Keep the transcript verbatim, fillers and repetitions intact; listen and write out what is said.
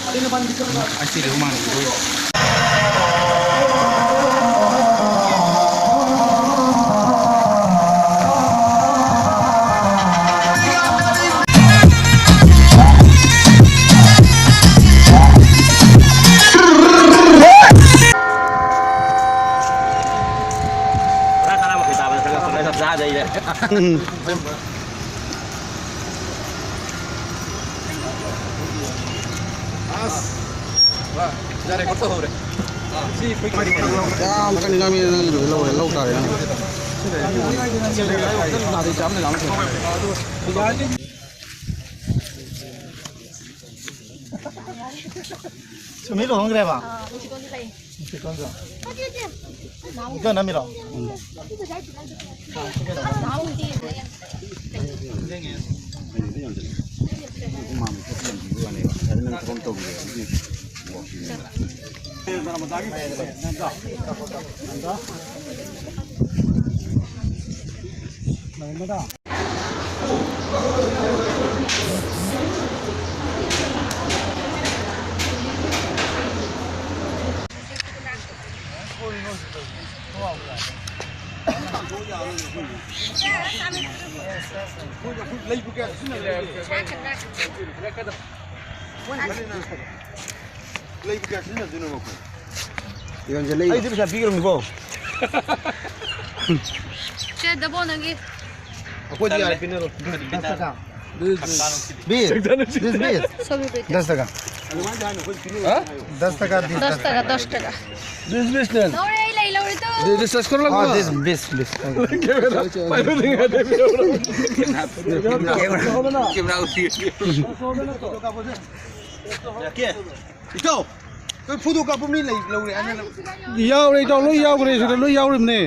ꯑꯁꯤꯗꯤ ꯍꯨꯃꯥꯡ ꯁꯧꯋꯤ꯫ ꯑꯁ! ꯌꯥꯔꯦ, ꯀꯠꯇ ꯍꯧꯔꯦ꯫ ꯁꯤ ꯑꯩꯈꯣꯏ ꯌꯥꯝ ꯀꯟꯅ ꯉꯥꯡꯉꯤ, ꯅꯪꯒꯤꯗꯨꯗꯤ ꯂꯧꯔꯦ, ꯂꯧ ꯇꯥꯔꯦ, ꯅꯪ꯫ ꯁꯨꯃꯤ ꯂꯨꯍꯣꯡꯈ꯭ꯔꯦꯕ? ꯑꯥ, ꯅꯨꯡꯁꯤꯇꯣꯟꯗꯤ ꯂꯩ꯫ ꯅꯨꯡꯁꯤꯇꯣꯟꯁꯨ? ꯏꯆꯟ ꯅꯝꯃꯤꯔꯣ? ꯎꯝ꯫ ꯂꯩꯕꯨ ꯀꯌꯥ ꯁꯤꯖꯤꯟꯅꯗꯣꯏꯅꯣ ꯑꯩꯈꯣꯏ? ꯌꯣꯟꯁꯤꯜꯂꯛꯏ꯫ ꯑꯩꯗꯤ ꯄꯩꯁꯥ ꯄꯤꯈ꯭ꯔꯕꯅꯤꯀꯣ꯫ ꯁꯦ, ꯗꯕꯣ ꯅꯪꯒꯤ꯫ ꯑꯩꯈꯣꯏꯗꯤ ꯌꯥꯔꯦ, ꯄꯤꯅꯔꯣ꯫ ꯗꯁ ꯇꯀꯥ꯫ ꯕꯤꯁ꯫ ꯕꯤꯁ꯫ ꯕꯤꯁ꯫ ꯁꯣ ꯔꯨꯄꯤꯌꯦ꯫ ꯗꯁ ꯇꯀꯥ꯫ ꯍꯥ? ꯗꯁ ꯇꯀꯥ, ꯕꯤꯁ꯫ ꯗꯁ ꯇꯀꯥ, ꯗꯁ ꯇꯀꯥ꯫ ꯕꯤꯁ, ꯕꯤꯁ ꯅꯦ꯫ ꯂꯧꯔꯦ, ꯑꯩ ꯂꯩ, ꯂꯧꯔꯦ ꯇꯨ꯫ ꯕꯤꯁ, ꯕꯤꯁ꯫ ꯀꯦꯃꯦꯔꯥ, ꯄꯥꯏꯕ ꯊꯤꯡꯉꯥꯏ ꯂꯩꯕꯤꯔꯕ꯭ꯔꯣ? Camera, camera ꯎꯁꯤ꯫ ꯏꯇꯥꯎ, ꯑꯩꯈꯣꯏ ꯐꯣꯇꯣ ꯀꯥꯞꯄ ꯃꯤ ꯂꯩ, ꯂꯧꯔꯦ, ꯑꯅ ꯂꯧ-, ꯌꯥꯎꯔꯦ, ꯏꯇꯥꯎ, ꯂꯣꯏ ꯌꯥꯎꯈ꯭ꯔꯦ, ꯁꯤꯗ ꯂꯣꯏ ꯌꯥꯎꯔꯤꯕꯅꯦ꯫